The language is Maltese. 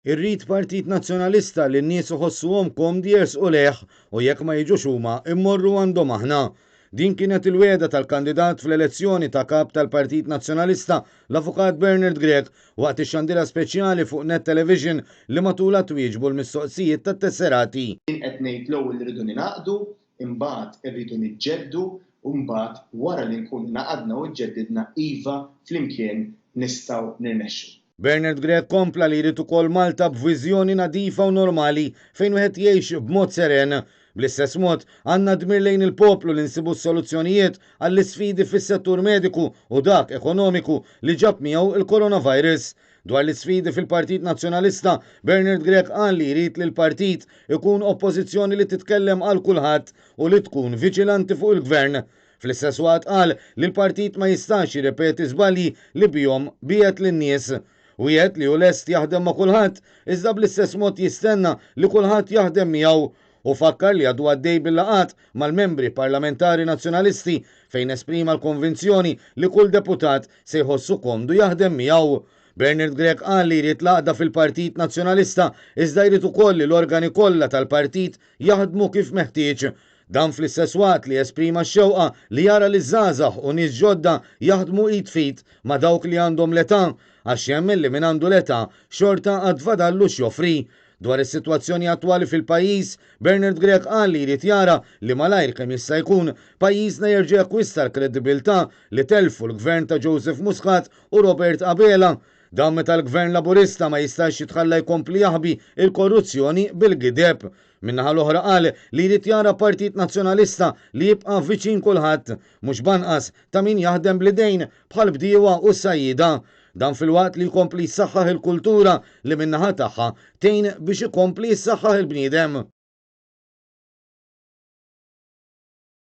Irrid Partit Nazzjonalista li n-nies iħossuhom komdi jersqu lejh u jekk ma jiġux huma, immorru għandhom aħna. Din kienet il-wegħda tal-kandidat fl-elezzjoni ta' Kap tal-Partit Nazzjonalista, l-Avukat Bernard Grech, waqt ix-xandira speċjali fuq Net Television li matulha twieġbu l-mistoqsijiet tat-tesserati. Jien qed ngħid l-ewwel irridu ningħaqdu, imbagħad irridu niġġeddu u mbagħad wara li nkunu ingħaqadna u ġġeddidna iva flimkien nistgħu nirnexxu. Bernard Grech kompla li jrid ukoll Malta b'viżjoni nadifa u normali fejn wieħed jgħix b'mod seren. Bl-istess mod, għandna dmir lejn il-poplu li nsibu s-soluzzjonijiet għall-isfidi fis-settur mediku u dak ekonomiku li ġab miegħu l-coronavirus. Dwar l-isfidi fil-Partit Nazzjonalista, Bernard Grech qal li jrid li l-partit ikun oppożizzjoni li titkellem għal kulħadd u li tkun viġilanti fuq il-Gvern. Fl-istess waqt qal li l-partit ma jistax jirrepeti żbalji li bihom biegħed lin-nies. Wiegħed li hu lest jaħdem ma' kulħadd, iżda bl-istess mod jistenna li kulħadd jaħdem miegħu. Hu fakkar li għadu għaddej bil-laqgħat mal-membri parlamentari Nazzjonalisti fejn esprima l-konvinzjoni li kull deputat se jħossu komdu jaħdem miegħu. Bernard Grech qal li jrid l-għaqda fil-Partit Nazzjonalista iżda jrid ukoll li l-organi kollha tal-partit jaħdmu kif meħtieġ. Dan fl-istess waqt li esprima x-xewqa li jara li żgħażagħ u nies ġodda jaħdmu id f'id ma' dawk li għandhom l-età għax jemmen li min għandu l-età xorta għad fadallu x'joffri. Dwar is-sitwazzjoni attwali fil-pajjiż, Bernard Grech qal li jrid jara li malajr kemm jista' jkun, pajjiżna jerġa' jakkwista l-kredibbiltà li telfu l-Gvern ta' Joseph Muscat u Robert Abela. Dan meta l-Gvern Laburista ma jistax jitħalla jkompli jaħbi l-korruzzjoni bil-gideb. Min-naħa l-oħra qal li jrid jara Partit Nazzjonalista li jibqa' viċin kulħadd, mhux b'anqas ta' min jaħdem bl-idejn bħall-bdiewa u s-sajjieda. Dan filwaqt li jkompli jsaħħaħ il-kultura li min-naħa tagħha tgħin biex ikompli jissaħħaħ il-bniedem.